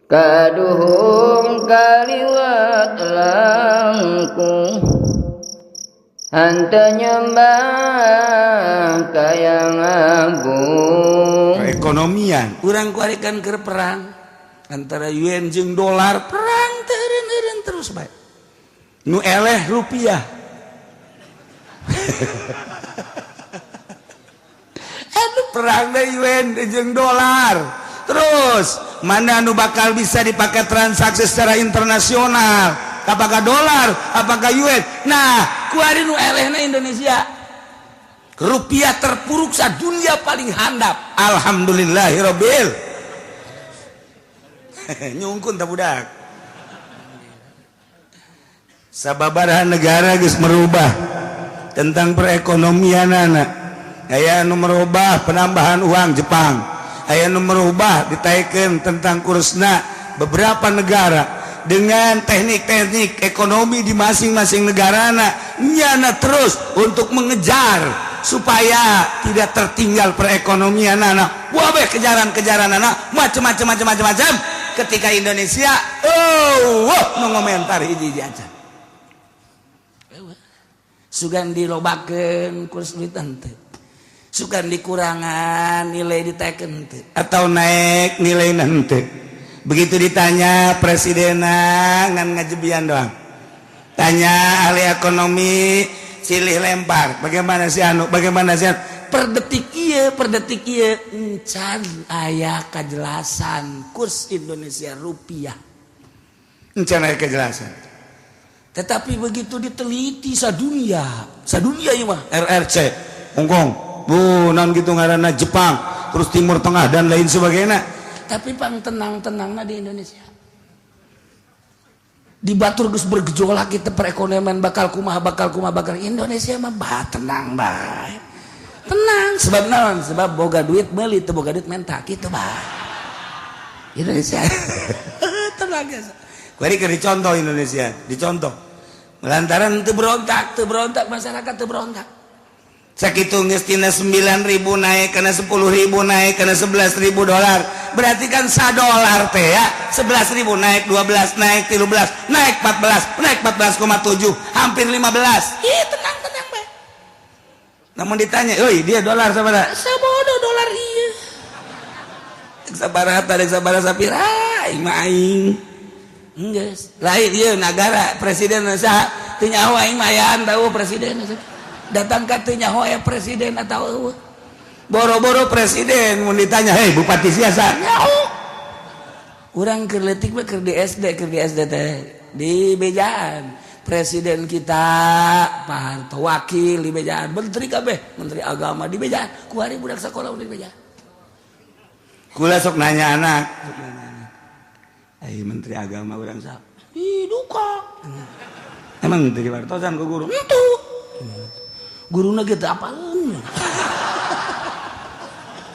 Kaduhung kaliwat langkung henteu nyembah ka Yang Agung. Perekonomian urang kuarikan keur perang antara yuan jeung dolar, perang teu eureun-eureun terus bae, nu eleh rupiah. Aduh, perang deh yuan jeung dolar terus, mana nu bakal bisa dipakai transaksi secara internasional, apakah dolar apakah yuan? Nah, kuari nu elehna Indonesia, rupiah terpuruk dunia paling handap. Alhamdulillahirobbil nyungkun tak budak. Sababaraha negara geus merubah tentang perekonomian anak, aya nu merubah penambahan uang Jepang, aya nu merubah ditaikkan tentang kursna beberapa negara dengan teknik-teknik ekonomi di masing-masing negara nyana terus untuk mengejar supaya tidak tertinggal perekonomian anak. Wah, kejaran-kejaran anak macam-macam macam-macam macam. Ketika Indonesia, oh, wah, nu ngomentar hiji-hiji aja. Sugan dilobakeun kurs duit henteu, sugan dikurangan nilai diteken henteu, atau naik nilai nanti. Begitu ditanya presiden ngan ngajebian doang, tanya ahli ekonomi silih lempar, bagaimana sih anu, bagaimana sih anu. Per detik ieu, per detik ieu encan aya kejelasan kurs Indonesia rupiah, encan aya kejelasan. Tetapi begitu diteliti sadunia, sadunia ieu mah RRC Hongkong, bu non gitu ngaranna Jepang, terus Timur Tengah dan lain sebagainya, tapi pang tenang-tenangna di Indonesia. Di batur geus bergejolak kita perekonomian bakal kumaha, bakal kumaha, bakal Indonesia mah bah tenang bae, tenang. Sebab naon? Sebab boga duit meuli, teu boga duit menta, kitu bah Indonesia tenang ya. Kuari keur dicontoh Indonesia, dicontoh lantaran teu berontak, teu berontak masyarakat, teu berontak. Sakitu geus tina 9.000 naik kana 10.000, naik kana 11.000 dolar. Berarti kan sa dolar teh ya 11.000 naik 12, naik 13, naik 14, naik 14,7, hampir 15. Ih, tenang tenang bae. Namun ditanya, "Euy, dia dolar sabaraha?" Sabodo dolar ieu. Sabaraha tadi, sabaraha sapira, aing mah aing. Geus. Lain ieu nagara presiden saha? Teu nyaho aing mah, ayaan tahu presiden. Datang ka teu nyaho aya presiden atau eueuh. Boro-boro presiden, mun ditanya, "Hei, bupati siasa?" Nyaho. Urang keur leutik mah, keur di SD, keur di SD teh di bejaan presiden kita Pak Harto, wakil di bejaan, menteri kabeh, menteri agama di bejaan. Kuari budak sekolah udah di bejaan. Kula sok nanya anak, sok nanya anak. "Ai menteri agama urang saha?" Ih, duka. Emang teu diwartosan ku guru? Henteu. Guruna gitu apaleun.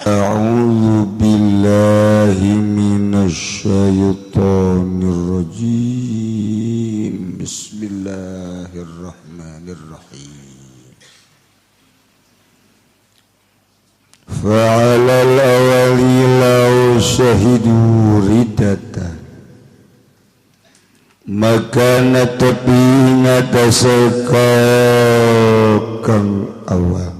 أعوذ بالله من الشيطان الرجيم بسم الله الرحمن الرحيم فعلى الأول لو شهدوا ردة maka netepi ngatasé kang awal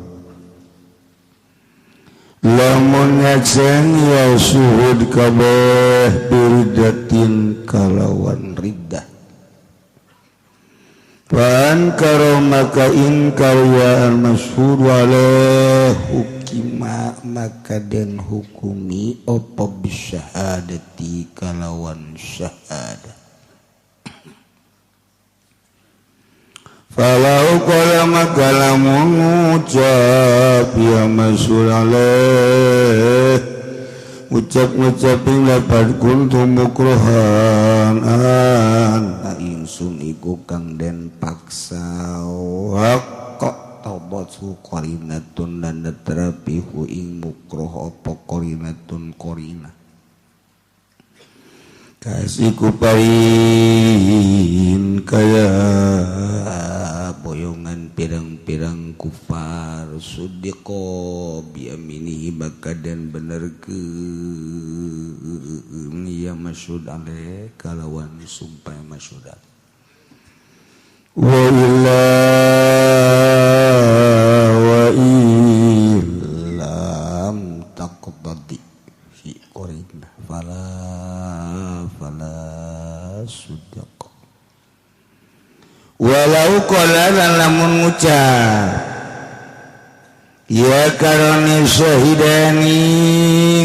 lamun ngaceng ya syuhud kabeh biridatin kalawan riddah. Fa ankara maka ingkar ya al masyhud alaih, hukima maka den hukumi opo bisyahadati kalawan syahadah. Falau qala maka lamun ngucap ya masyhur alaih, ucap-ngucap ing lapat kuntu mukrohan an ingsun iku kang den paksa, kok taubathu qarinatun lan netrapihu ing mukroh apa qarinatun qarinah kasih kuparin kaya boyongan pirang-pirang. kufar sudiqo biaminihi maka dan benerkeun ya masyhud alaih kalawan sumpah masyhud wa illa wa illam taqtadi fi qarinah fala fala sudiq walau qala lamun ngucap ya karone syahidani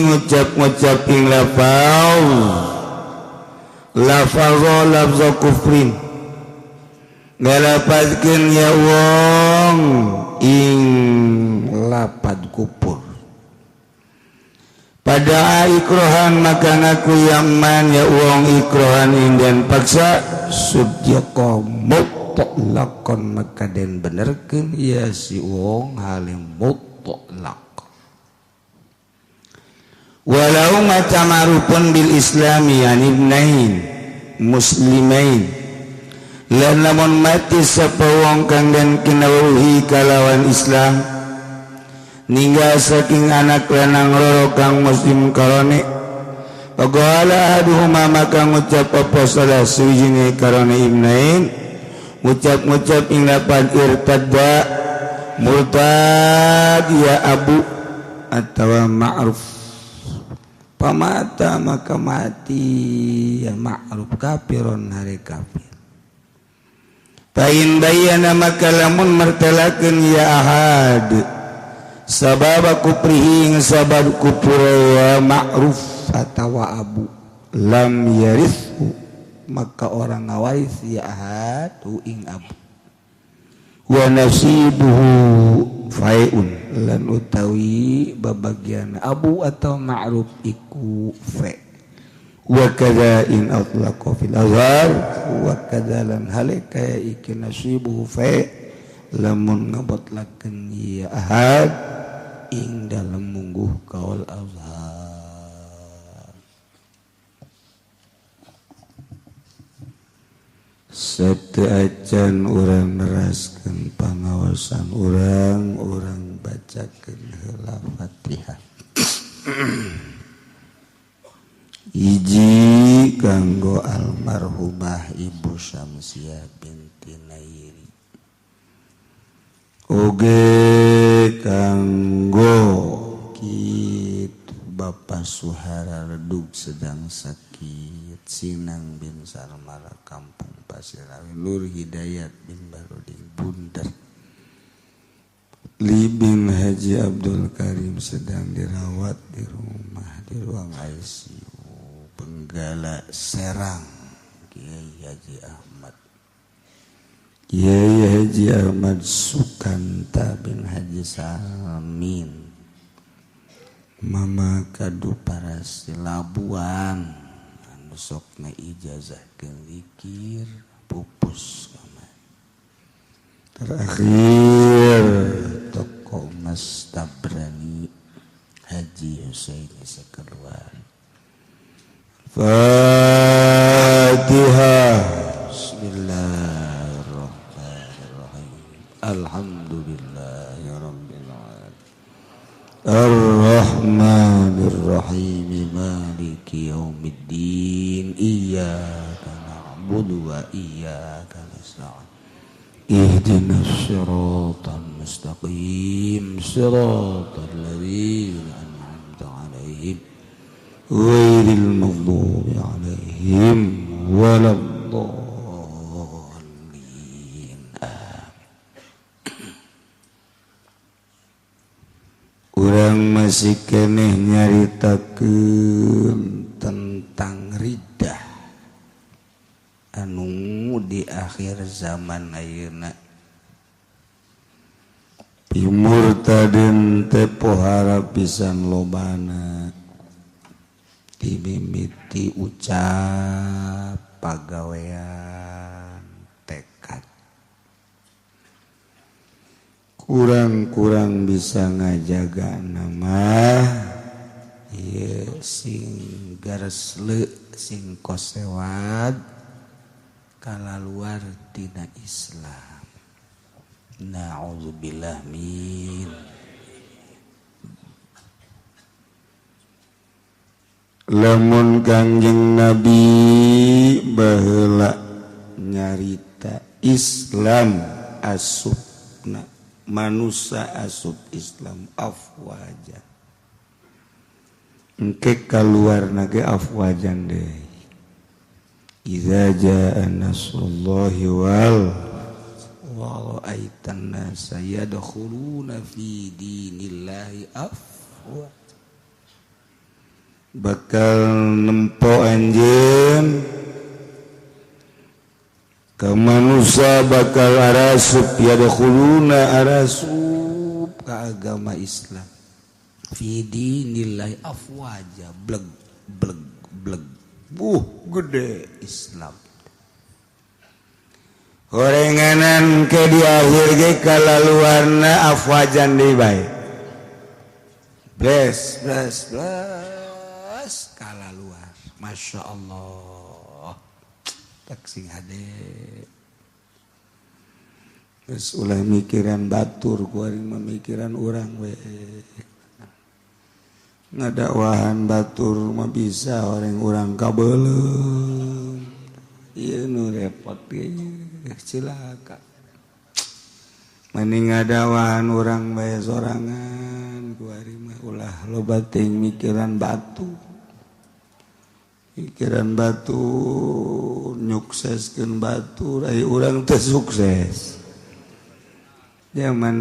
ngucap-ngucap ing lafaz lafaz lafz kufrin ngalapazkeun ya wong ing lapad kufur pada ikrohan maka ngaku yang man ya wong ikrohan ing den paksa sudyaqa mutlaqon maka den benerkeun ya si wong halim mutlaq walau matamarupun bil islami yani ibnain muslimain lan lamun mati sapa wong kang den kinawuhi kalawan Islam ninggal saking anak lanang loro kang muslim karone faqala ahaduhuma maka ngucap apa salah suwijine karone ibnain ngucap-ngucap ing lapan irtadda murtad ya abu atawa ma'ruf pamata maka mati ya ma'ruf kafiron hari kafir pain bayana maka lamun martelakeun ya ahad sabab kufrihi ing sabab kufur ya ma'ruf atawa abu lam yarithu maka orang ngawaris ya ahad ing abu wa nasibuhu faiun lan utawi babagian abu atau ma'ruf iku fa wa kadza in atlaqa fil azhar wa kadza lan halika iki nasibuhu fa lamun ngabotlakeun ya ahad ing dalem mungguh kaul azhar. Sateu acan urang neraskeun pangaosan urang, urang bacakeun heula Fatihah. Hiji kanggo almarhumah Ibu Syamsiah binti Nairi. Oge kanggo kitu Bapak Suhara Redug sedang sakit, Sinang bin Sarmara Kampung Pasirawi, Nur Hidayat bin Barudin Bundar, Li bin Haji Abdul Karim sedang dirawat di rumah di ruang ICU Benggala Serang, Kiai Haji Ahmad, Kiai Haji Ahmad Sukanta bin Haji Salmin, Mama Kadu Parasi Labuan anu sok ijazah zikir pupus kamar. Terakhir toko Mas Tabrani Haji Husaini sekeluar. Fatihah. Bismillahirrahmanirrahim. Alhamdulillahirabbil alamin. Ar-Rahmanir-Rahim. Maliki yaumiddin. Iyyaka na'budu wa iyyaka nasta'in. Ihdinas siratal mustaqim, siratal ladzina an'amta 'alaihim ghairil maghdubi 'alaihim waladdallin. Urang masih keneh nyaritakeun tentang riddah anu di akhir zaman ayeuna. Pimurtadin teh pohara pisan lobana, dimimiti ucap pagawean tekad, kurang-kurang bisa ngajaga nama ieu sing garesle sing kosewad kalaluar tina Islam. Na'udzubillah min. Lamun Kangjeng Nabi baheula nyarita Islam asupna manusia asup Islam afwaja. Engke kaluarna ge afwajan deui. Iza jaa nasrullahi wal wa ra'aitan nasa yadkhuluna fi dinillahi afwaja. Bakal nempo anjeun ka manusia bakal arasup yadkhuluna arasup ka agama Islam fi dinillahi afwaja bleg bleg bleg buh gede Islam horenganan ke di akhir ge kalaluarna afwajan deui bae bles bles bles kalaluar. Masya Allah tak sing hade geus ulah mikiran batur kuari memikiran urang we ngadakwahan batur mah bisa orang urang kabeuleum ieu nu repot ge cilaka mending ngadakwahan urang bae sorangan kuari mah ulah loba teuing mikiran batu pikiran batu nyukseskeun batur ai urang teh sukses zaman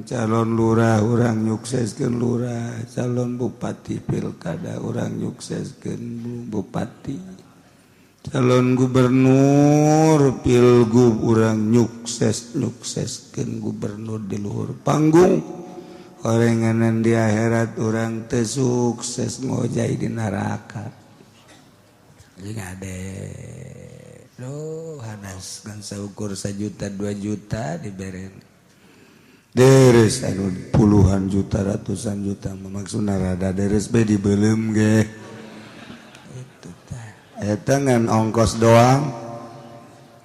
calon lurah urang nyukseskeun lurah, calon bupati pilkada urang nyukseskeun bupati, calon gubernur pilgub urang nyukseskeun gubernur di luhur panggung. Orenganan di akhirat urang teh sukses ngojai di neraka. Jadi ngade loh hanas kan saukur 1 juta 2 juta diberen deres anu puluhan juta ratusan juta maksudna rada deres be dibeuleum ge itu tah eta ngan ongkos doang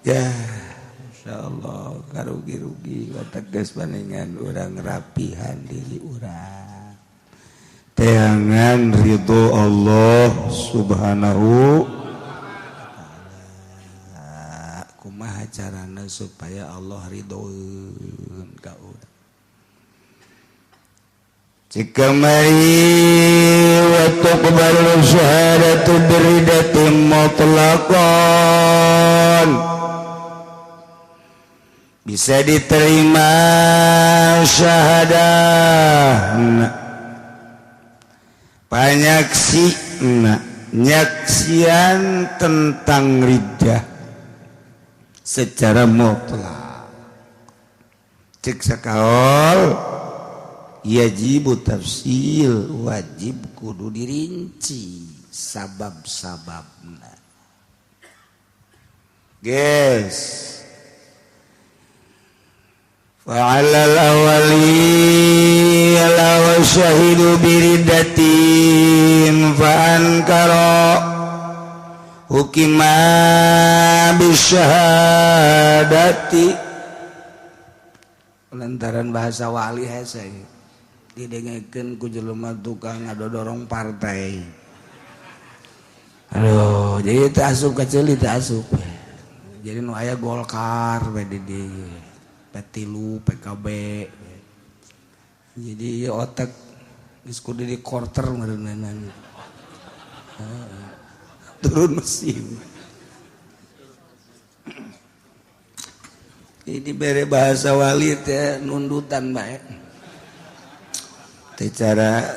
ya insyaallah karugi-rugi watak geus paningan urang rapihan diri urang teangan ridho Allah subhanahu kumaha carana supaya Allah ridhoeun ka urang. Jika mari wa tuqbalu syahadatu biridatin mutlaqan bisa diterima syahadah panyaksi nyaksian tentang riddah secara mutlak. Cek sakaol yajibu tafsil wajib kudu dirinci sabab-sababna. Guys, fa'alal awali ala syahidu biriddatin fa'ankara hukima bisyahadati. Lantaran bahasa wali hese didengekeun ku jelema tukang ngadodorong partai. Aduh, jadi teu asup ka ceuli teu asup. Jadi nu aya Golkar PDD, P3, PKB. Jadi ieu otak geus kudu di quarter meureunana. Turun mesin. Ini bere bahasa wali teh nundutan bae. Teh cara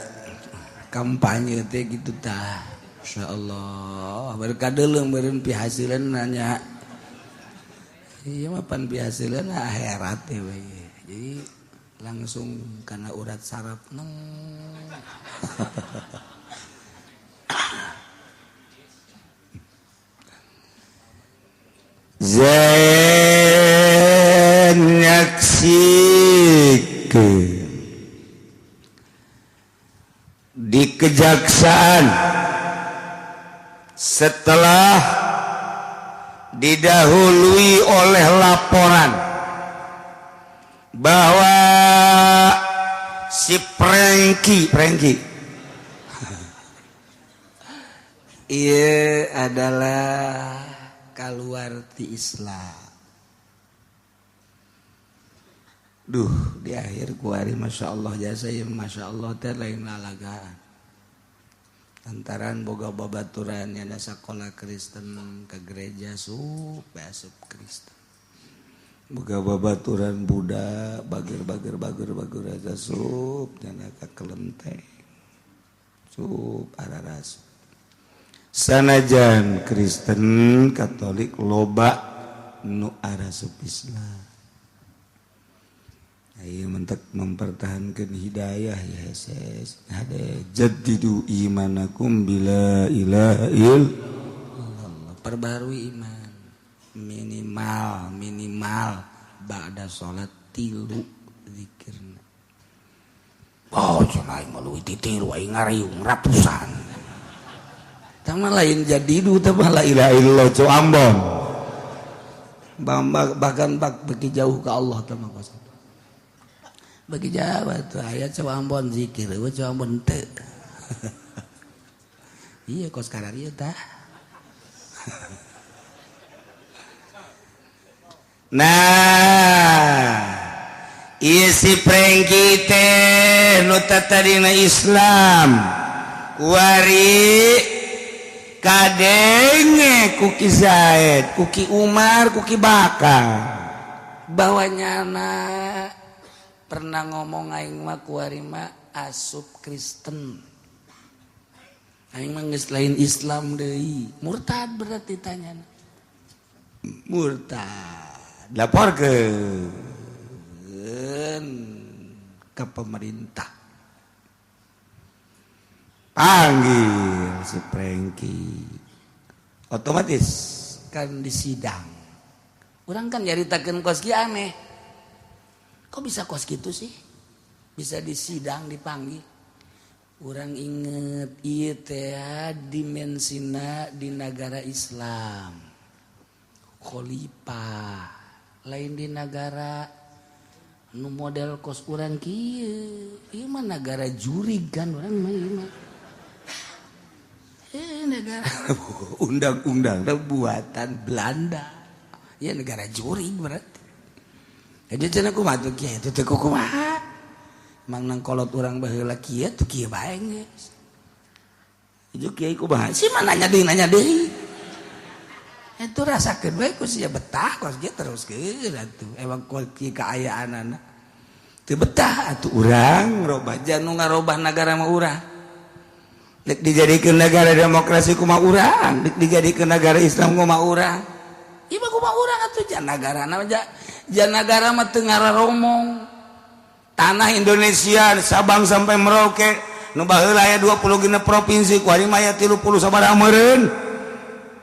kampanye teh gitu tah. Insyaallah berkadeuleuh meureun pihasileun nanya. Iya mah pan pihasileun akhirat teh we. Jadi langsung kana urat saraf neng. Zain nyaksikeun di kejaksaan setelah didahului oleh laporan Bahwa si Prengki iya adalah keluar ti Islam. Duh, di akhir kuari Masya Allah jasa ya Masya Allah teh lain lalagaan. Antaran boga babaturan yang ada sekolah Kristen ke gereja sup asup Kristen. Boga babaturan Buddha bagir bagir bagir bagir aja sup dan ka kelenteng. Sup araras. Sanajan Kristen Katolik loba nu arasup Islam. Ayo mentek mempertahankan hidayah ya ses. Hade jaddidu imanakum bila ilaha illallah. Perbarui iman minimal ba'da salat 3 zikirna. Oh cenah aing mah leuwih ti 3 aing ngariung ratusan. Tah mah lain jadidu tah mah la ilaha illallah cu Ambon. Bahkan bak beki jauh ke Allah tah mah kos. Bagi Jawa tuh ayat coba Ambon zikir, coba Ambon teu. Iya kos kararieu tah. Nah, ieu si Prengki teh nu tatadina Islam. Kuari kadenge ku Ki Zaid, ku Ki Umar, ku Ki Bakar. Bahwa nyana pernah ngomong aing mah kuari mah asup Kristen. Aing mah geus lain Islam deui. Murtad berarti tanyana. Murtad. Laporkeun ke pemerintah. Panggil si Prengki. Otomatis kan disidang. Urang kan nyaritakeun kos kieu aneh. Kok bisa kos gitu sih? Bisa disidang, dipanggil. Orang inget ieu teh dimensina di negara Islam. Khalifah lain di negara nu model kos urang kieu. Ieu mah negara jurig kan urang mah ieu mah. Negara undang-undang buatan Belanda. Ya negara jurig berarti. Jadi cenah kumaha tuh kieu teh kumaha? Mang nang kolot urang baheula kieu tuh kieu bae geus. Ieu kiai kumaha? Si mah nanya deui. Itu rasakeun bae ku sia betah kos kieu teruskeun atuh. Emang kos kieu kaayaanana. Teu betah atuh urang robah nu ngarobah nagara mah urang. Dek dijadikeun negara demokrasi kumaha urang, dek dijadikeun negara Islam kumaha urang. Ieu mah kumaha urang atuh jan nagarana mah jan nagara mah teu ngararomong. Tanah Indonesia Sabang sampai Merauke nu baheula aya 26 provinsi kuari mah aya 30 sabaraha meureun.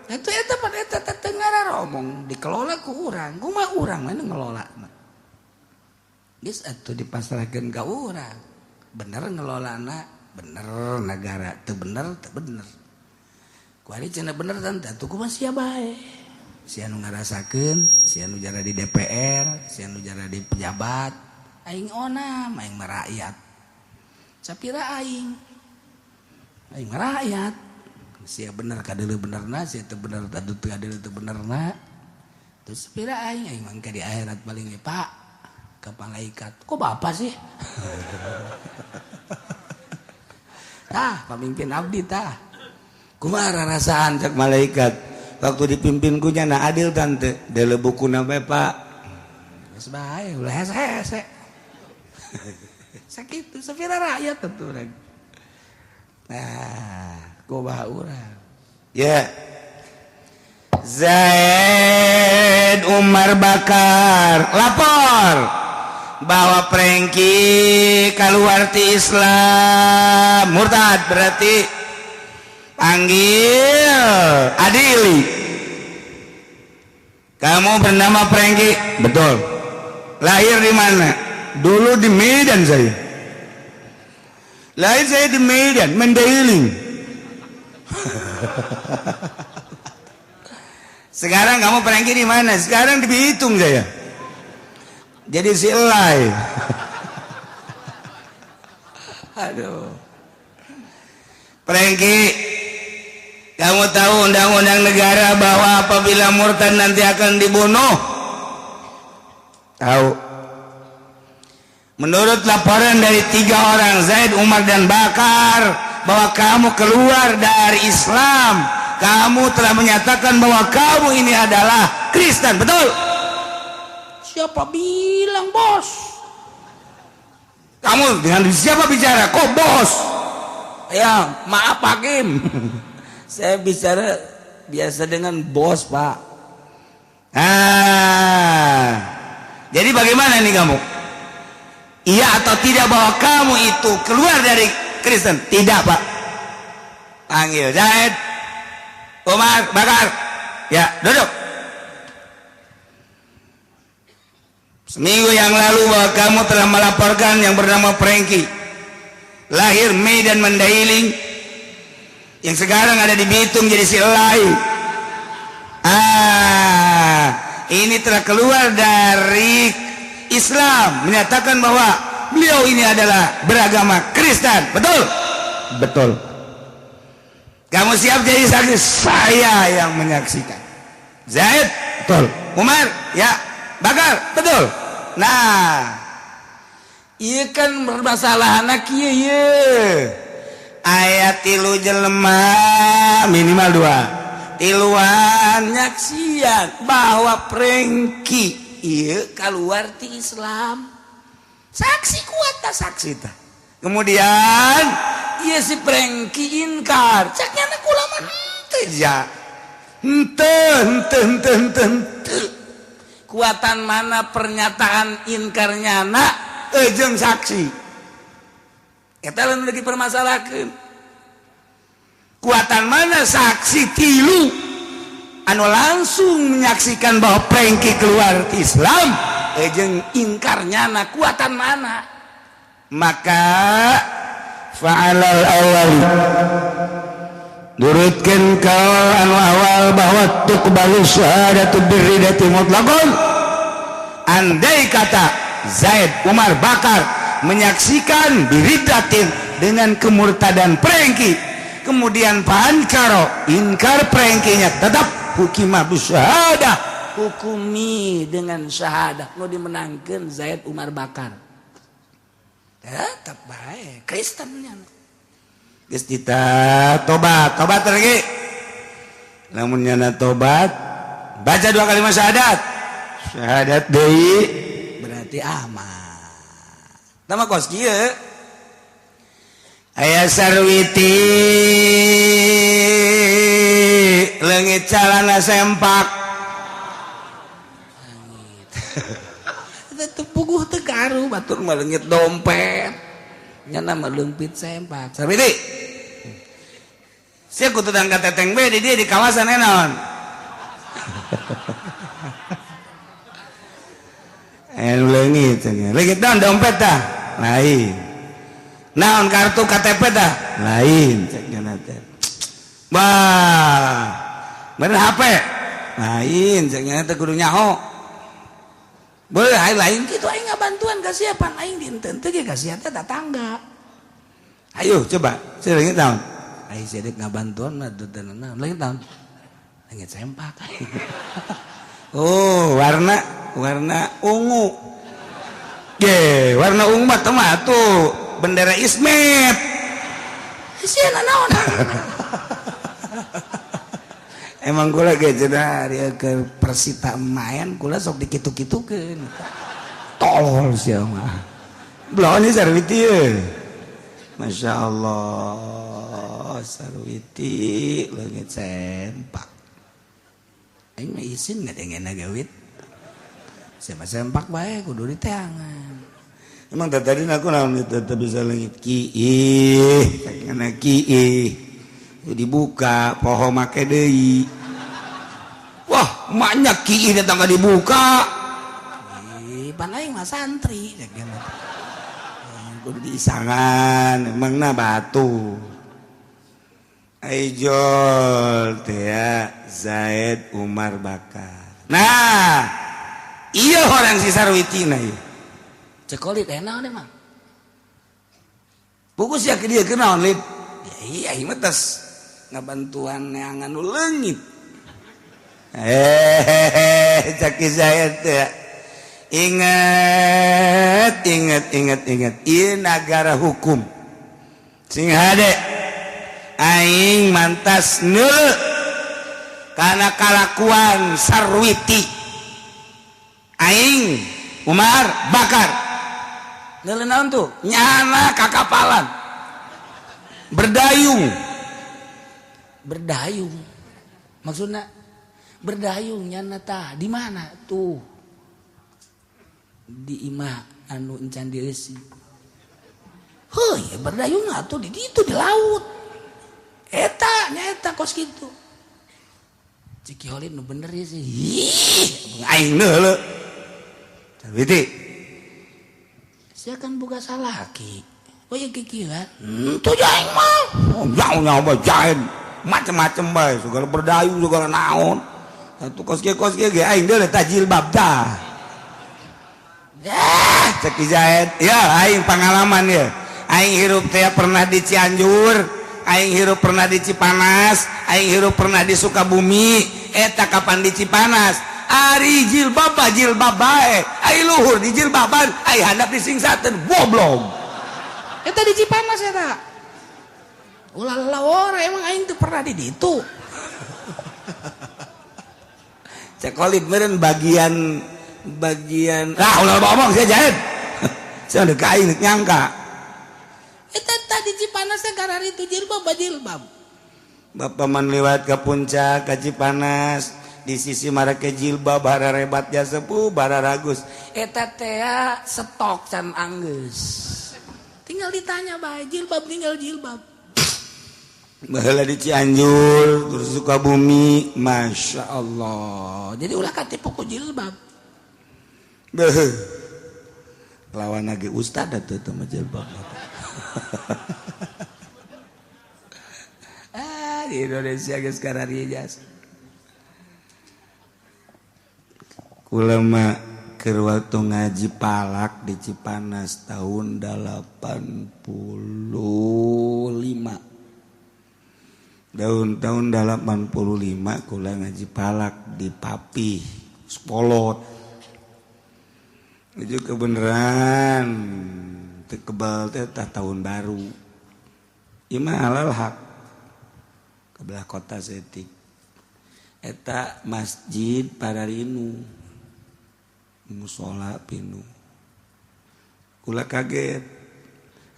Eta eta pan eta teh ngararomong dikelola ku urang, kumaha urang mah ngelolana. Geus atuh dipasrahkeun ka urang. Bener ngelolana, bener nagara, teu bener teu bener. Kuari cenah bener tante atuh kumaha sia bae. Sia nu ngarasakeun, sia nu jara di DPR, sia nu jara di pejabat, aing onam, aing mah rakyat. Sapira aing. Aing mah rakyat. Sia bener kadeuleu benerna, sia teu bener tadu teu kadeuleu teu benerna. Terus sapira aing, aing mah di akhirat paling ge Pak ka malaikat. Kok bapak sih? Tah, pamimpin abdi tah. Kumaha rarasaan cek malaikat? Waktu dipimpin ku nyana adil tante, dele buku nama Pak. Geus bae ulah hese-hese. Sakitu sapira rakyat atuh urang. Nah, kumaha urang? Ya. Zaid Umar Bakar lapor bahwa Prengki keluar ti Islam murtad berarti panggil adili. Kamu bernama Prengki, betul. Lahir di mana? Dulu di Medan saya. Lahir saya di Medan, Mandailing. Sekarang kamu Prengki di mana? Sekarang di Bitung saya. Jadi si elai. Aduh. Prengki, kamu tahu undang-undang negara bahwa apabila murtad nanti akan dibunuh? Tahu. Menurut laporan dari 3 orang, Zaid, Umar, dan Bakar, bahwa kamu keluar dari Islam, kamu telah menyatakan bahwa kamu ini adalah Kristen, betul? Siapa bilang bos? Kamu dengan siapa bicara? Kok bos? Ya, maaf hakim. Saya bicara biasa dengan bos, Pak. Ah, jadi bagaimana nih kamu? Iya atau tidak bahwa kamu itu keluar dari Kristen? Tidak, Pak. Panggil Zaid, Umar, Bakar. Ya, duduk. Seminggu yang lalu bahwa kamu telah melaporkan yang bernama Prengki, lahir Medan Mandailing, yang sekarang ada di Bitung jadi si Elai. Ah, ini telah keluar dari Islam, menyatakan bahwa beliau ini adalah beragama Kristen, betul? Betul. Kamu siap jadi saksi? Saya yang menyaksikan. Zaid, betul. Umar, ya. Bakar, betul. Nah, iya kan bermasalah anak iya iya. Ayat tilu jelema minimal 2 tiluan nyaksian bahwa Prengki iya keluar ti Islam. Saksi kuat tak saksi tak. Kemudian iya si Prengki inkar. Caknya anak ulama henteu ya. Henteu henteu henteu henteu. Kuatan mana pernyataan inkarnya nak jeung saksi. Eta lamun lagi permasalahkeun. Kuatan mana saksi tilu anu langsung menyaksikan bahwa Prengki keluar ti Islam jeung ingkarnya na kuatan mana? Maka fa'alal awal nurutkeun kaul anu awal bahwa tuqbalu syahadatu birridati mutlaqan. Andai kata Zaid, Umar, Bakar menyaksikan biridatin dengan kemurtadan Prengki, kemudian pankaro inkar Prengkinya, tetap hukimah bisyahadah, hukumi dengan syahadah. Nu dimenangkeun Zaid, Umar, Bakar. Tetap bae Kristennya. Geus kita tobat, tobat lagi. Lamun nyana tobat, baca 2 kalimat syahadat. Syahadat deui berarti aman. Tama kos kieu. Aya sarwiti leungit calana sempak. Teu puguh teu karu batur mah leungit dompet. Nyana mah leumpit sempak. Sarwiti. Sia kudu tangka teteng be di dia di kawasan enon. Leungit leungit naon dompet tah? Lain. Naon kartu KTP tah? Lain cek nya teh. Bah. Bener HP? Lain cek nya teh kudu nyaho. Boleh lain kitu aing ngabantuan ka siapa aing dinten teh ge ka sia teh tetangga. Ayo coba, sia leungit naon? Aing sia deuk ngabantuan mah teu naon leungit naon? Leungit sempak. Oh, warna ungu. Ge, warna ungu mah teu mah atuh bendera Ismet. Sia naon? Emang kula ge cenah ari ke Persita main kula sok dikitu-kitukeun. Tolol sia mah. Belon sarwiti ye. Masya Allah, sarwiti leungit sempak. Aing mah isin ngadengena gawit. Siapa sempak bae kudu diteangan. Emang tadi aku naon teu bisa leungit kiih, kana kiih. Dibuka poho make deui. Wah, maknya kiih datang ka dibuka. Ih, pan aing mah santri. Kudu diisangan, emangna batu. Aijol teh ya, Zaid, Umar, Bakar. Nah, Iya orang si Sarwiti na ieu. Cek Kholid eh naon emang? Pugus ya ke dia kenaon lid. Ya iya mah tos ngabantuan neangan nu leungit. Cek saya teh. Ingat, ingat, ingat, ingat. Ieu nagara hukum. Sing hade. Aing mantas neuleuh kana kalakuan Sarwiti. Aing Umar Bakar. Neuleuh naon tuh? Nyana kakapalan. Berdayung. Berdayung. Maksudna berdayung nyana tah di mana tuh? Di imah anu encan dieusi. Heuh, ya berdayung atuh di ditu di laut. Eta nya eta kos kitu. Cik Kholid nu bener ya sih. Ih, aing neuleuh. Sarwiti. Sia kan boga salaki. Oh ya kikieuan. Tuh aing mah. Oh, jauh nyawa jahen. Macem-macem bae, segala berdayung segala naon. Satu kos kieu ge aing deuleuh tah jilbab tah. Ah, cek Zaid. Ya, aing pengalaman ya. Aing hirup teh pernah di Cianjur, aing hirup pernah di Cipanas, aing hirup pernah di Sukabumi. Eta kapan di Cipanas? Ari jilbab jilbab bae. Ai luhur di jilbaban, ai handap disingsateun goblok. Eta di Cipanas eta. Ulah lawor emang aing teu pernah di ditu. Cek Kholid meureun bagian bagian ah ulah ngomong saya jahit. Saya udah aing nyangka. Eta tadi Cipanas teh kararitu jilbab jilbab. Bapak man lewat ke puncak ke Cipanas di sisi marake jilbab bara rebat ja sepuh bara ragus. Eta teh stok can anggeus. Tinggal ditanya bae jilbab tinggal jilbab. Baheula di Cianjur terus Sukabumi, Masya Allah. Jadi ulah katipu ku jilbab. Beuh. Lawan lagi ustad atuh teu mah jilbab. Ah, di Indonesia geus kararieu. Kula mah keur waktu ngaji palak di Cipanas tahun 85. Tahun 85 kula ngaji palak di Papih, Spolot. Itu kebenaran teu kebal teh tah tahun baru. Ieu mah halal hak. Kebelah kota setik. Eta masjid Pararinu. Musola pinu. Kula kaget.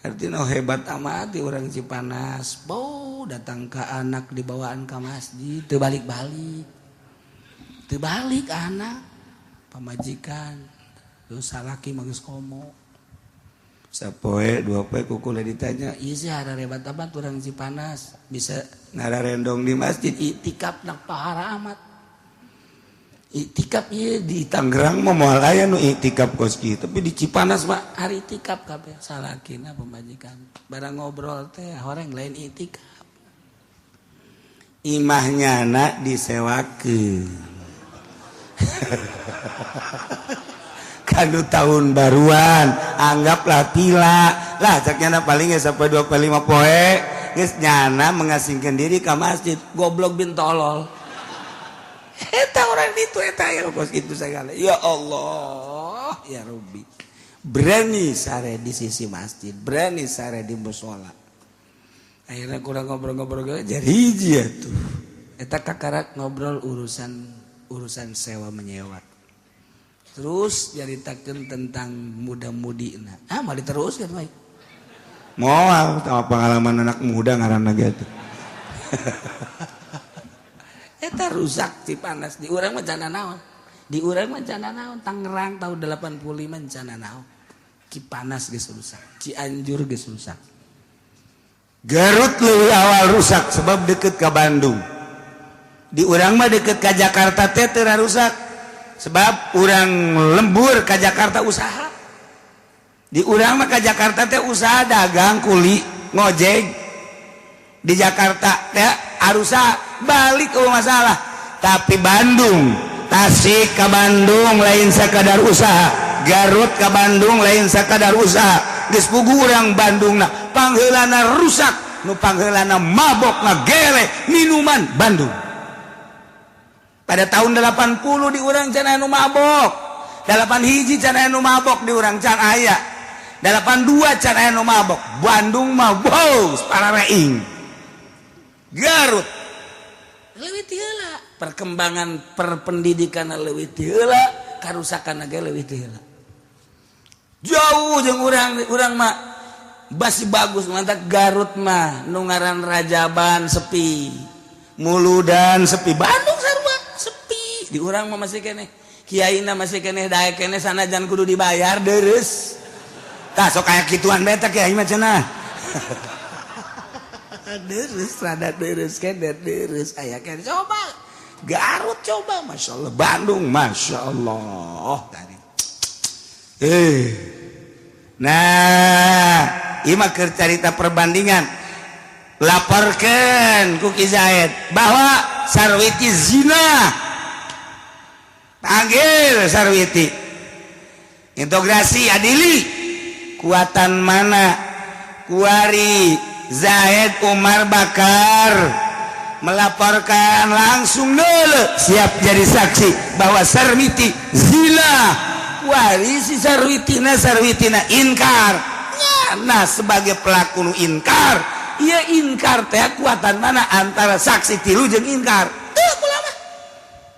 Artinya hebat amat di orang Cipanas. Bau datang ke anak dibawaan ke masjid, teu balik-balik. Teu balik anak pamajikan. Terus salaki mah geus komo. Sapoe dua poe ku kula ditanya, ieu sih hebat amat orang Cipanas bisa ngararendong di masjid iktikaf nak pahara amat. Iktikaf ieu di Tangerang mah moal aya nu iktikaf kos kieu, tapi di Cipanas mah hari iktikaf kabeh salakina pamajikan. Barang ngobrol teh horeng lain iktikaf. Imahnya na disewakeun. Kanu tahun baruan anggaplah pila lah cek nyana paling geus sampai 25 poe geus nyana mengasingkeun diri ka masjid goblok bin tolol. Eta orang itu eta ya kos kitu sagala. Ya Allah, ya Rabbi. Berani sare di sisi masjid, berani sare di mushola. Akhirnya kurang ngobrol-ngobrol jadi hiji atuh. Eta kakarak ngobrol urusan sewa menyewa. Terus nyaritakeun tentang muda-mudi na. Ah, mau diteruskan baik. Moal sama pengalaman anak muda ngaranna ge atuh. Eta rusak Cipanas di urang mah cana naon. Di urang mah cana naon Tangerang tahun 85 cana naon. Cipanas geus rusak, Cianjur geus rusak. Garut leuwih awal rusak sebab deket ke Bandung. Di urang mah deket ke Jakarta teh teu rusak. Sebab urang lembur ke Jakarta usaha. Di urang mah ke Jakarta teh usaha dagang kuli ngojek. Di Jakarta teh arusa balik ke masalah. Tapi Bandung Tasik ka Bandung lain sakadar usaha, Garut ka Bandung lain sakadar usaha. Geus puguh urang Bandungna pangheulana rusak, nu pangheulana mabok ngagere minuman Bandung. Pada tahun 80 di urang can aya nu mabok, 8 hiji can aya nu mabok di urang can aya, 82 can aya nu mabok. Bandung mah wow parareing. Garut leuwih ti heula, perkembangan perpendidikan leuwih ti heula, karusakan ge leuwih ti heula. Jauh jeung urang, urang mah basi bagus mantap. Garut mah nu ngaran Rajaban sepi, Muludan sepi, Bandung sarua sepi. Di urang mah masih keneh kiaina, masih keneh daek keneh sanajan kudu dibayar deres. Tah sok aya kituan bae teh kiai mah cenah. Deres rada deres keneh deres aya keneh. Coba Garut coba, Masya Allah. Bandung Masya Allah tadi. Nah, ieu mah keur carita perbandingan. Laporkeun ku Ki Zaid bahwa Sarwiti zina. Panggil Sarwiti. Integrasi adili. Kuatan mana? Kuari Zaid Umar Bakar melaporkan langsung dulu siap jadi saksi bahwa Sarwiti zina. Kuari si Sarwitina, Sarwitina inkar. Nah, sebagai pelaku nu inkar, iya inkar teh kuatan mana antara saksi tilu jeung inkar? Teu ulama.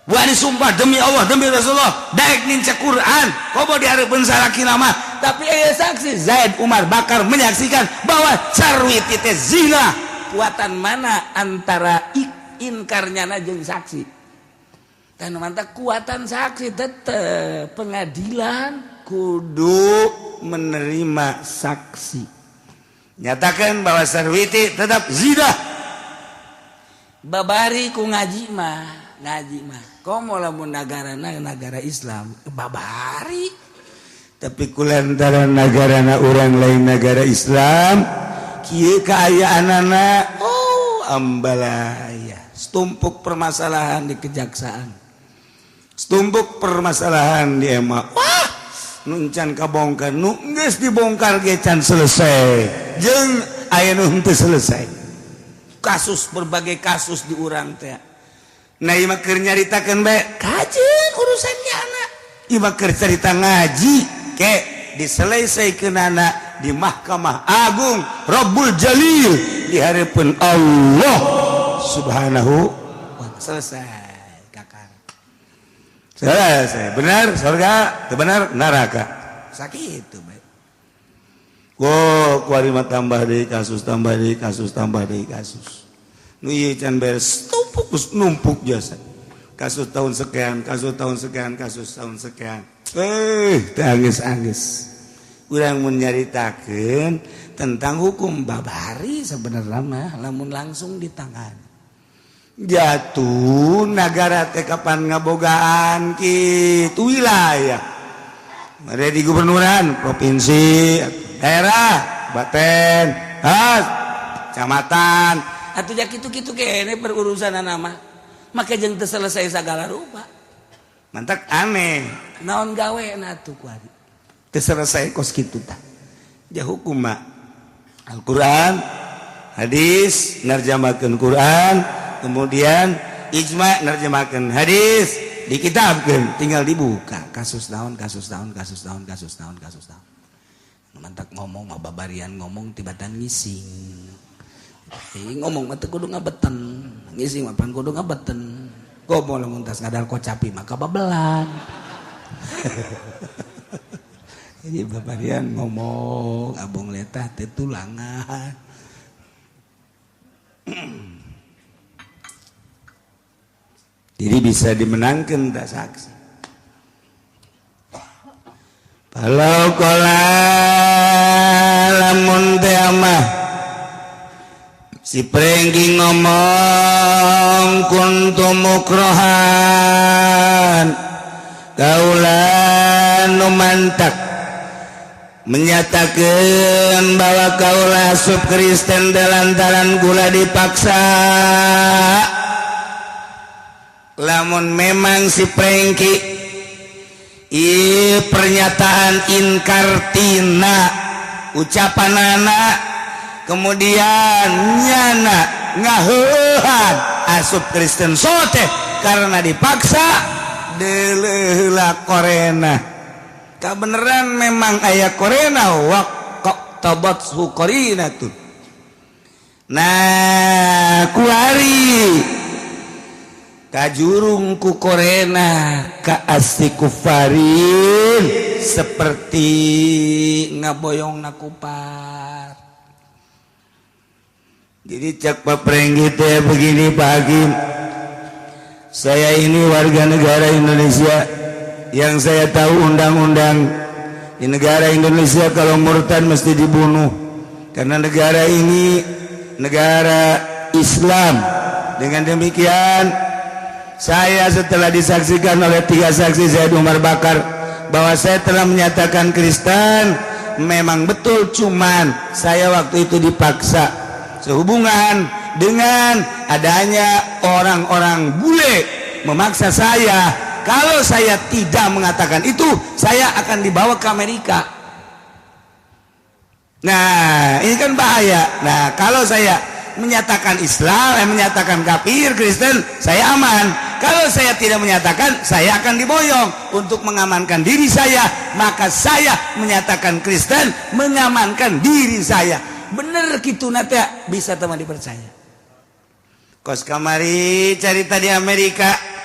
Wani sumpah demi Allah, demi Rasulullah, daek nincak Quran, komo di hareupeun salakina mah. Tapi aya saksi Zaid Umar Bakar menyaksikan bahwa Sarwiti teh zina. Kuatan mana antara inkarnya jeung saksi? Dan mantap kuatan saksi tetep pengadilan kudu menerima saksi. Nyatakan bahwa Sarwiti tetap zina. Babari ku ngaji mah, ngaji mah. Komo lamun nagarana negara Islam, babari. Tapi kulantaran nagarana urang lain negara Islam, kieu kaayaanana, oh ambalaya. Setumpuk permasalahan di kejaksaan. Setumpuk permasalahan di MA. Wah, nu can kabongkar, nu geus dibongkar ge can selesai. Jeung aya nu henteu selesai. Kasus berbagai kasus di urang teh. Nah, ieu mah keur nyaritakeun bae kajeun urusannya anak. Ieu mah keur carita ngaji ke diselesaikeunana di Mahkamah Agung Rabbul Jalil di hareupeun Allah Subhanahu wa ta'ala. Selesai kakak. Selesai. Benar surga, benar neraka. Sakit tuh bae. Wo, kuari mah tambah deui kasus, tambah deui kasus, tambah deui kasus. Nu ieu can beres, tumpuk numpuk jasa. Kasus tahun sekian, kasus tahun sekian, kasus tahun sekian. Teu anggeus-anggeus. Urang mun nyaritakeun tentang hukum babari sebenarnya mah lamun langsung ditangan. Jatuh nagara teh kapan ngabogaan kitu wilayah. Ada di gubernuran, provinsi, daerah, kabupaten, kecamatan. Atuh ja kitu-kitu kene perurusan mah. Make jeung teu selesai sagala rupa. Mantak aneh. Naon gawe na atuh kuari? Teu selesai kos kitu tah. Ja hukum mah Al-Qur'an, hadis nerjemahkeun Quran, kemudian ijma nerjemahkeun hadis, dikitabkeun, tinggal dibuka kasus naon, kasus naon, kasus naon, kasus naon, kasus naon. Mantak ngomong mah babarian ngomong tibatan ngising. Ngomong mah teu kudu ngabeten, ngising mah pan kudu ngabeten. Komo lamun tas ngadal kocapi maka babelan. Jadi babarian ngomong abong letah teu tulangan. Jadi bisa dimenangkan tak saksi. Kalau kola lamun teh mah si Prengki ngomong kuntu mukrohan kaula nu mantak menyatakan bahwa kaula asup Kristen lantaran gula dipaksa. Lamun memang si Prengki i pernyataan inkar tina ucapan anak, kemudian nyana ngaheuhan asup Kristen sote karena dipaksa, deuleuh qorina. Kebenaran memang aya qorina waqtadhathu qarinatun. Nah, kuari kajurung ku qorina ka asli kufarin, seperti ngaboyong na kupar. Jadi cak Pak Prenggi teh begini, "Pak Hakim, saya ini warga negara Indonesia. Yang saya tahu, undang-undang di negara Indonesia kalau murtad mesti dibunuh karena negara ini negara Islam. Dengan demikian, saya setelah disaksikan oleh tiga saksi, Zaid Umar Bakar, bahwa saya telah menyatakan Kristen, memang betul, cuman saya waktu itu dipaksa sehubungan dengan adanya orang-orang bule memaksa saya. Kalau saya tidak mengatakan itu, saya akan dibawa ke Amerika. Nah, ini kan bahaya. Nah, kalau saya menyatakan Islam, menyatakan kafir Kristen, saya aman. Kalau saya tidak menyatakan, saya akan diboyong. Untuk mengamankan diri saya, maka saya menyatakan Kristen, mengamankan diri saya." Bener gitu nate, bisa teman dipercaya. Kos kamari cerita di Amerika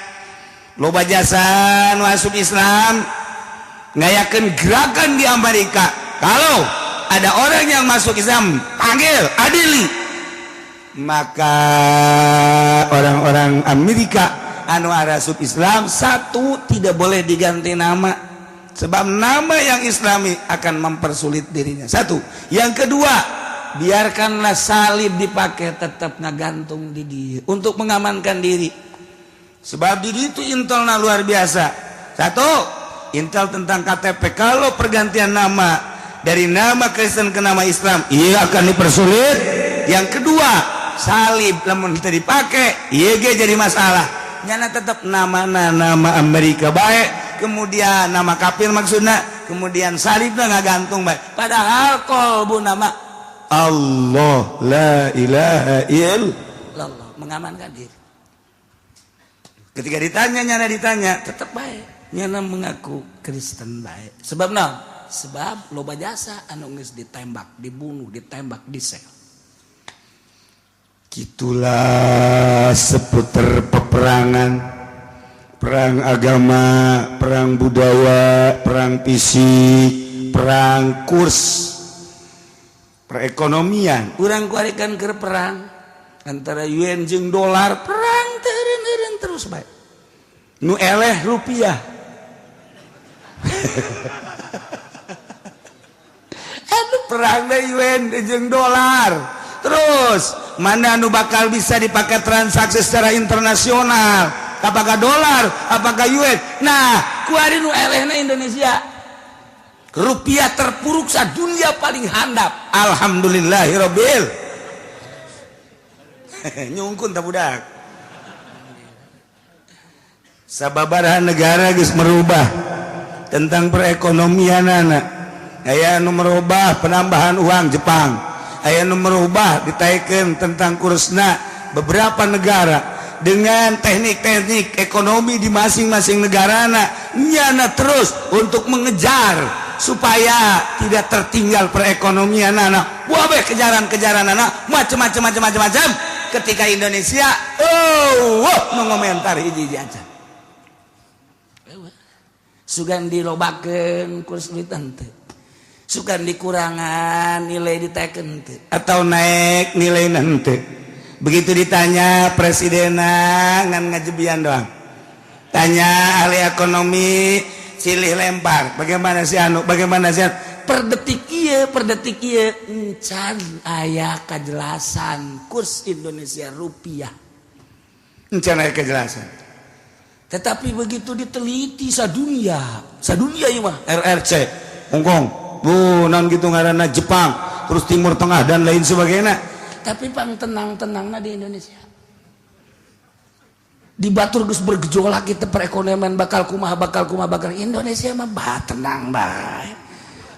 loba jasa nu asup Islam, ngayakeun gerakan di Amerika, kalau ada orang yang masuk Islam, panggil, adili. Maka orang-orang Amerika anu arasup Islam, satu, tidak boleh diganti nama, sebab nama yang Islami akan mempersulit dirinya, satu. Yang kedua, biarkanlah salib dipakai, tetap ngagantung di dia untuk mengamankan diri, sebab diri itu intelna luar biasa. Satu, intel tentang KTP, kalau pergantian nama dari nama Kristen ke nama Islam, iya akan dipersulit. Yang kedua, salib lamun teu dipakai, iya ge jadi masalah. Nyana tetap nama nama Amerika baik, kemudian nama kafir maksudnya, kemudian salibnya nggak gantung baik, padahal kolbu nama Allah la ilaha illallah, mengamankan diri. Ketika ditanya, nyana ditanya, tetap baik nyana mengaku Kristen baik. Sebab naon? Sebab loba jasa anu geus ditembak, dibunuh, ditembak di sel. Gitulah seputar peperangan, perang agama, perang budaya, perang fisik, perang kurs perekonomian. Urang kuarikan ke perang antara yuan jeung dolar, perang teureun terus baik, nu eleh rupiah. Aduh, perang yuan jeung dolar terus, mana nu bakal bisa dipakai transaksi secara internasional, apakah dolar, apakah yuan? Nah, kuari nu elehna Indonesia, rupiah terpuruk dunia paling handap. Alhamdulillahirobbil nyungkun tak budak. Sababaraha negara geus merubah tentang perekonomian anak. Aya nu merubah penambahan uang, Jepang. Aya nu merubah ditaikkan tentang kursna, beberapa negara dengan teknik-teknik ekonomi di masing-masing negara nyana terus untuk mengejar supaya tidak tertinggal perekonomian anak. Wah, kejaran-kejaran anak macam-macam macam-macam macam. Ketika Indonesia, oh, wah, mengomentari hiji-hiji aja. Sugan dilobakeun kurs duit teu, sugan dikurangan nilai diteken teu, atau naik nilai nanti. Begitu ditanya presiden, ngan ngajebian doang. Tanya ahli ekonomi, silih lempar, bagaimana sih anu, bagaimana sih anu. Per detik iya, per detik iya encan aya kejelasan kurs Indonesia rupiah. Encan aya kejelasan. Tetapi begitu diteliti sadunia, sadunia ieu mah RRC Hongkong, bu non gitu ngaranna, Jepang, terus Timur Tengah dan lain sebagainya. Tapi pang tenang-tenangna di Indonesia. Di batur geus bergejolak kita perekonomian bakal kumaha bakal kumaha bakal Indonesia mah bah tenang bae.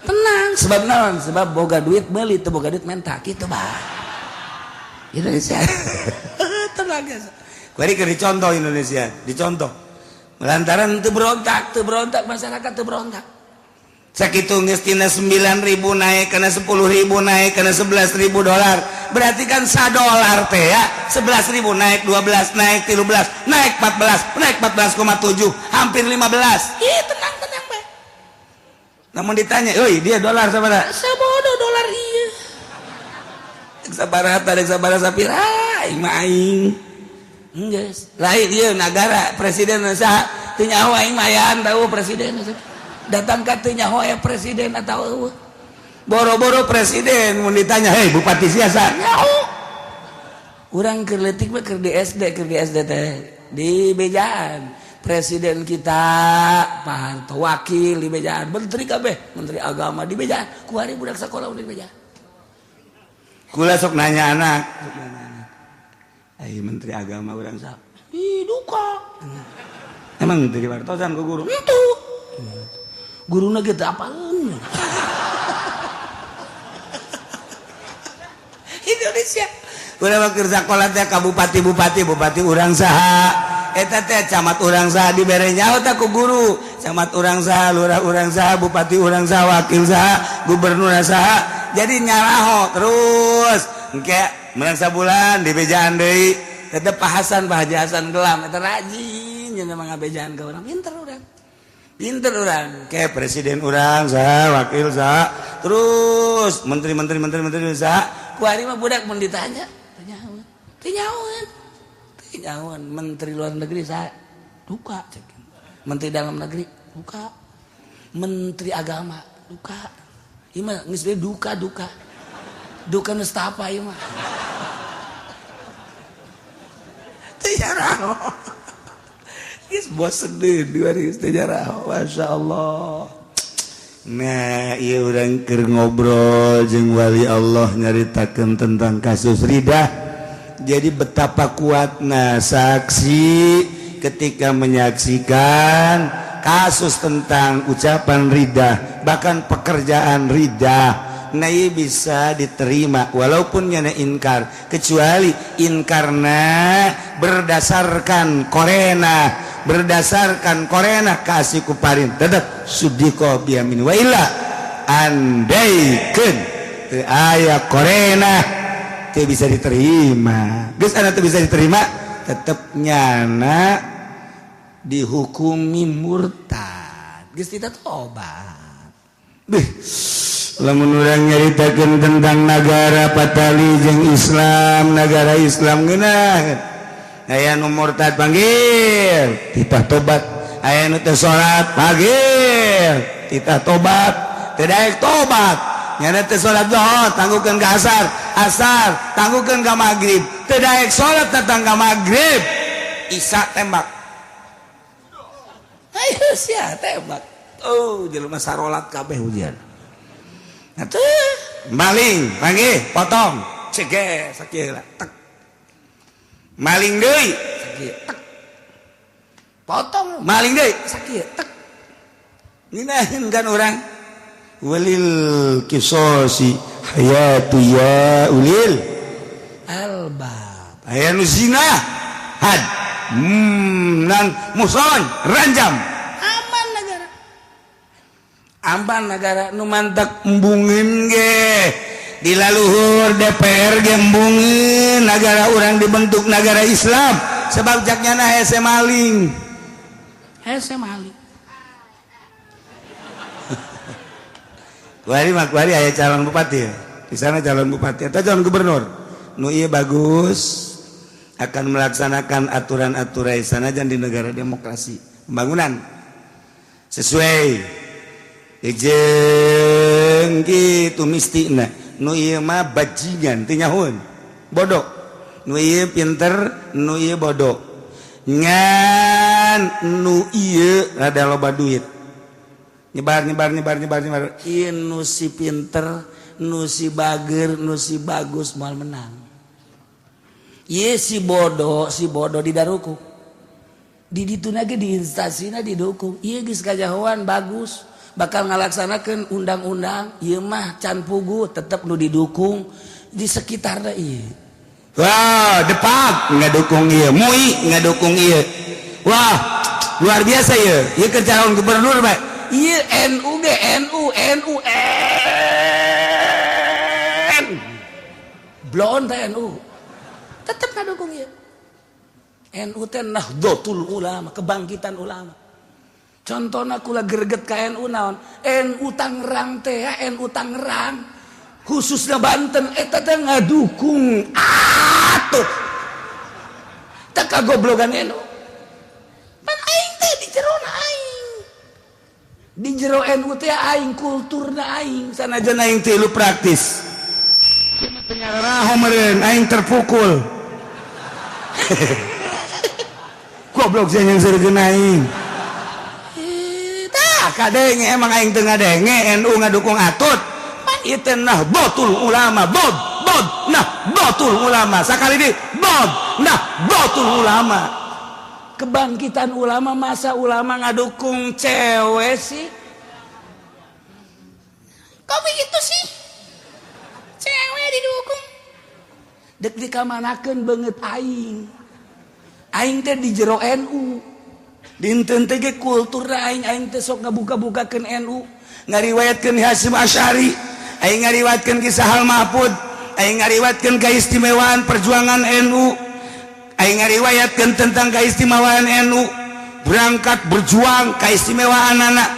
Tenang sebab naon? Sebab boga duit meuli teu boga duit menta kitu bah. Indonesia tenang geus. Kuari keur dicontoh Indonesia, dicontoh. Lantaran teu berontak masyarakat teu berontak. Sakitu geus tina 9.000 naik kana 10.000 naik kana 11.000 dolar. Berarti kan sadolar teh ya 11.000 naik 12 naik 13 naik 14 naik 14,7 hampir 15. Ih tenang tenang bae. Namun ditanya, "Euy, dia dolar sabaraha?" Sabodo dolar ieu. Sabaraha teh sabaraha sapira aing mah aing. Geus. Lain ieu nagara presiden saha teu nyaho aing mah ayaan tahu presiden. Datang ka teu nyaho aya presiden atau eueuh. Boro-boro presiden mun ditanya, "Hei, bupati siasa?" Nyaho. Urang keur leutik mah keur di SD, teh di bejaan. Presiden kita Pak Harto, wakil di bejaan, menteri kabeh, menteri agama di bejaan. Kuari budak sakola di bejaan. Kula sok nanya anak, sok nanya anak. Ai menteri agama urang saha? Ih, duka. Emang teu diwartosan ku guru? Henteu. Guruna ge teu apaleun. Indonesia. Urang mah keur sakola teh ka bupati-bupati, bupati urang saha? Eta teh camat urang saha dibere nyaho teh ku guru. Camat urang saha, lurah urang saha, bupati urang saha, wakil saha, gubernur saha. Jadi nyaraho terus. Engke menang sabulan dibejaan deui. Tetep Pak Hasan, Pak Haji Hasan gelam eta rajin nya mah ngabejaan ka urang. Pinter urang. Pinter urang. Kayak presiden urang saha, wakil saha, terus menteri-menteri menteri-menteri saha. Kuari mah budak mun ditanya, teu nyahoeun. Teu nyahoeun. Teu nyahoeun menteri luar negeri saha? Duka cek. Menteri dalam negeri duka. Menteri agama duka. Ieu mah geus duka duka. Duka nestapa ieu mah. Teu nyaraho. Geus bosen deui dua geus teu nyaraho. Masyaallah. Nah, ieu urang keur ngobrol jeung wali Allah nyaritakeun tentang kasus ridah. Jadi betapa kuatna saksi ketika menyaksikan kasus tentang ucapan ridah, bahkan pekerjaan ridah. Nah, ieu bisa diterima walaupun nyana inkar, kecuali inkarna berdasarkan korena, berdasarkan korena kasih kuparin tetap sudiko biamin wa illa andaikeun teu aya korena teu bisa diterima. Geus ana teu bisa diterima tetep nyana dihukumi murtad. Geus tidak tobat. Beuh, lamun urang nyaritakeun tentang nagara patali jeung Islam, nagara Islam ngeunah. Aya nu murtad panggil, titah tobat. Aya nu teu salat panggil, titah tobat. Teu daek tobat. Nyana teu salat zuhur, tangguhkeun ka asar, asar tangguhkeun ka magrib. Teu daek salat datang ka magrib, isya tembak. Ayo sia tembak. Oh, jelema sarolat kabeh hujan. Atuh, maling panggil, potong, cege sakieu tek. Maling deui, sakieu tek. Potong, maling deui, sakieu tek. Nginahin kan urang. Walil kisosi hayatu ya ulil albab. Aya nu zina had. Nang muson ranjam. Aman negara. Aman negara nu mantak embungin ge. Di laluhur DPR ge embungin negara urang dibentuk negara Islam sebab jaknya na hese maling. Hese maling. Kuari mah kuari aya calon bupati. Di sana calon bupati atau calon gubernur. Nu ieu bagus akan melaksanakan aturan-aturan sanajan di negara demokrasi. Pembangunan sesuai jeung kitu mistina. Nu ieu mah bajingan teu nyahoeun. Bodoh. Nu ieu pinter, nu ieu bodoh. Ngan nu ieu rada loba duit. Nyebar nyebar nyebar nyebar nyebar. Ieu nu si pinter, nu si bager, nu si bagus moal menang. Ieu si bodoh di daruku. Di ditu ge di instansina didukung. Ieu geus kajahoan bagus, bakal ngalaksanakeun undang-undang, ieu mah can puguh tetep nu didukung di sekitarna ieu. Wah, Depak ngadukung ieu, MUI ngadukung ieu. Wah, luar biasa ieu. Ieu keur calon gubernur bae. Ieu NU ge NU NU N. Blon teh NU. Tetep ngadukung ieu. NU teh Nahdlatul Ulama, kebangkitan ulama. Contohna kula greget ka NU naon? NU Tangerang teh, NU Tangerang khususnya Banten eta teh ngadukung atuh. Teh kagoblogan NU. Pan aing teh di jerona aing. Di jero NU teh aing kulturna aing sanajan aing teh lu praktis. Teu nyararaho meureun aing terpukul. Goblok sih yang seureun aing. Tah kadenge emang aing teu ngadenge NU ngadukung Atut. Pan ieu teh Nahdlatul Ulama, bod bod Nahdlatul Ulama. Sakali deui bod Nahdlatul Ulama. Kebangkitan ulama, masa ulama ngadukung cewek sih? Kok begitu sih? Cewek didukung. Dek dikamanakeun beungeut aing. Aing teh di jero NU. Dinten teh ge kulturna aing, aing teh sok ngabuka-bukakeun NU, ngariwayatkeun Hasyim Asy'ari, aing ngariwayatkeun kisah Hal Mahfud, aing ngariwayatkeun keistimewaan perjuangan NU, aing ngariwayatkeun tentang keistimewaan NU, berangkat berjuang keistimewaan anak.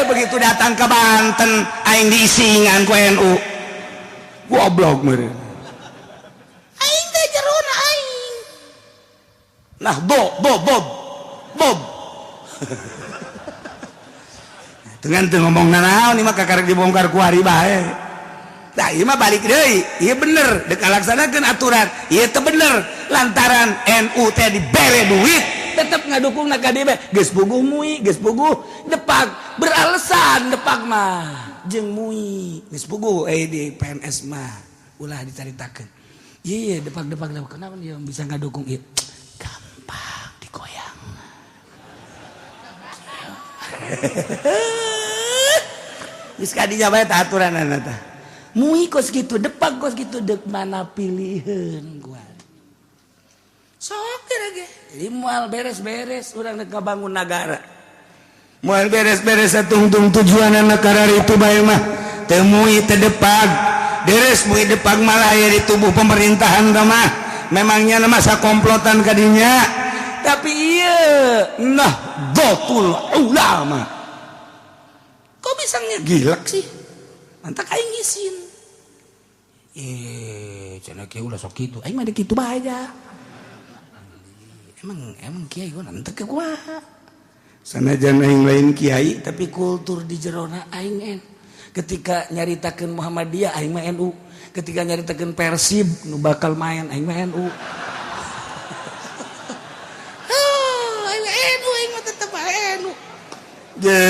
Begitu datang ke Banten aing diisingan ku NU. Goblok meureun. Aing teh jerona aing. Nah, bob bob bob bob. Dengan teu ngomong nanaon ieu mah kakarek dibongkar ku hari bae. Tah ieu mah balik deui, ieu bener dek ngalaksanakeun aturan, ieu teu bener lantaran NU teh dibere duit tetep ngadukung na KDB. Geus puguh MUI, geus puguh Depak, beralasan Depak mah jeung MUI geus puguh di PNS mah ulah dicaritakeun. Ieu Depak-depak kenapa dia bisa ngadukung ieu? Gampang digoyang. Geus kadinya bae tah aturanana tah. MUI kos kitu, Depak kos kitu, dek mana pilihan gua. Sok ge. Jadi moal beres-beres urang dek ngabangun nagara. Moal beres-beres satungtung tujuanana kararitu bae mah. Teu MUI teu Depak. Deres MUI Depak malah aya di tubuh pemerintahan tah mah. Memangnya masa komplotan kadinya. Tapi ieu Nahdlatul Ulama. Kok bisa ngegilek sih? Mantak aing ngisin. Cenah kieu ulah sok kitu. Aing mah kitu bae aja. Emang kiai gua nanti ke kumaha. Sanajan aing lain kiai tapi kultur di jerona aing en. Ketika nyaritakeun Muhammadiyah aing mah NU, ketika nyaritakeun Persib nu bakal main aing mah NU. Aing NU, aing mah tetep NU. Je,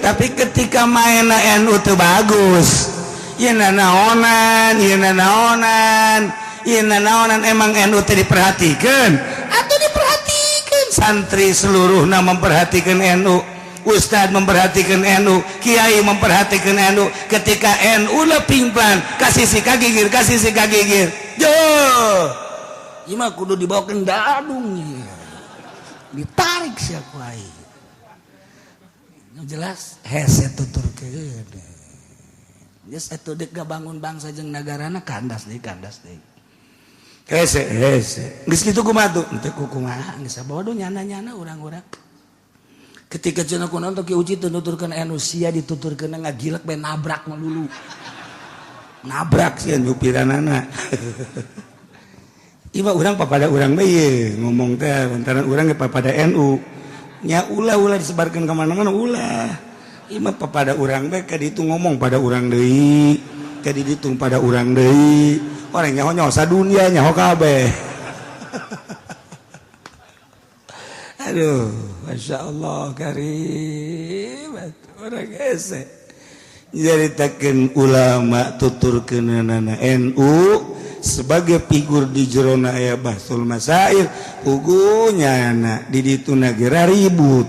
tapi ketika main NU teu bagus. Ieu nanaonan, ieu nanaonan, ieu nanaonan emang NU teh diperhatikeun. Atuh diperhatikeun. Santri seluruhna memperhatikan NU, ustad memperhatikan NU, kiai memperhatikan NU. Ketika NU leping plan, kasih si kagigir, kasih si kagigir. Jo, ieu mah kudu dibawa ke dadung. Ditarik siapa aing. Jelas hese tuturkeun. Geus atuh deuk ngabangun bangsa jeung nagarana kandas deui, kandas deui. Hese hese. Geus kitu kumaha tuh? Henteu kumaha geus bodoh nyana-nyana urang-urang. Ketika cenah kunaon teh Ki Uci teu nuturkeun NU sia dituturkeun ngagilek bae nabrak mah dulu. Nabrak sieun nyupiranana. Ieu mah urang papada urang bae ye ngomong teh lantaran urang ge papada NU. Nya ulah-ulah disebarkeun ka mana-mana ulah. Ieu mah papada urang bae ka ditu ngomong pada urang deui, ka ditu pada urang deui. Orang nyaho nyaho sadunia nyaho kabeh. Aduh, Masya Allah karim orang hese. Nyaritakeun ulama tuturkeunana NU sebagai figur di jerona aya Bahtsul Masail pugunya na di ditu nagera ribut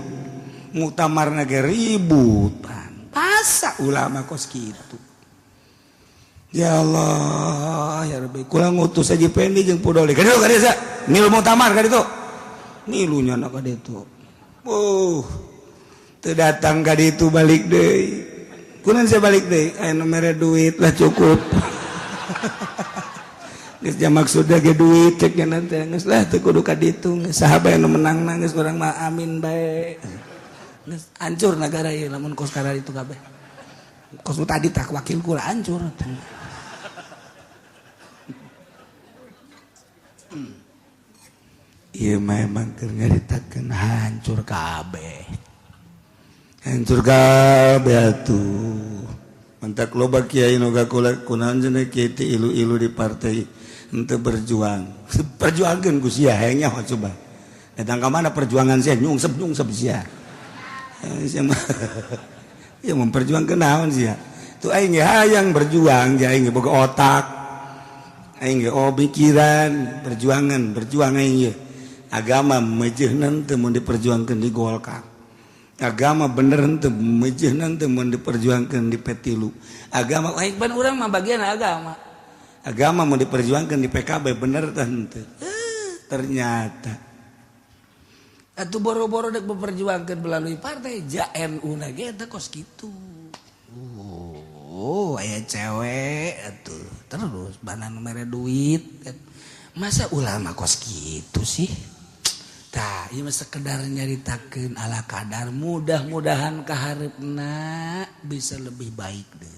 muktamar nage ribut pasa ulama kos kitu. Ya Allah ya Rabbi kula ngutus aja pendi jeung pudoli ka ditu ka desa milu muktamar ka ditu milu nya ka ditu teu datang ka ditu balik deui kunaon saya balik deui aya nu mere duit lah cukup. Geus maksudna ge duit cek nya teh geus lah teu kudu ka ditu geus saha bae nu menang geus urang mah amin bae. Geus hancur nagara ieu lamun kos kana ditu kabeh. Kos nu tadi tak wakil kula hancur. Ieu mah emang keur nyaritakeun hancur kabeh. Hancur kabeh atuh. Mantak loba kiai nu gakula kunaon cenah kiai teh ilu-ilu di partai henteu berjuang. Perjuangkeun ku sia hayang nyaho coba. Datang ka mana perjuangan sia nyungsep-nyungsep sia. Sia mah ya memperjuangkeun naon sia. Tuh aing ge hayang berjuang, ja aing ge boga otak. Aing ge oh pikiran, perjuangan, berjuang aing ge. Agama mejeuhna teu mun diperjuangkeun di Golkar. Agama bener henteu mejeuhna teu mun diperjuangkeun di P3. Agama aing ban urang mah bagian agama. Agama mun diperjuangkeun di PKB bener teh henteu. Ternyata atuh boro-boro dek memperjuangkeun melalui partai ja NU na ge eta kos kitu. Oh, aya cewek atuh terus banan mere duit. Masa ulama kos kitu sih? Tah, ieu mah sekedar nyaritakeun ala kadar mudah-mudahan kahareupna bisa lebih baik deh.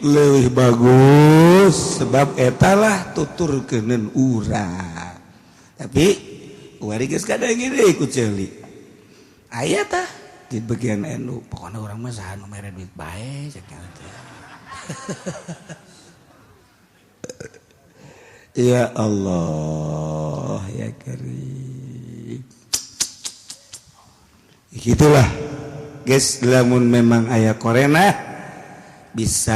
Leuwih bagus sebab etalah tuturkeuneun urang. Tapi wari geus kadang deui ku ceuli. Aya tah di bagian NU pokoknya urang mah saha nu mere duit bae cek teh. Ya Allah ya Karim. Gitulah guys, lamun memang aya korena bisa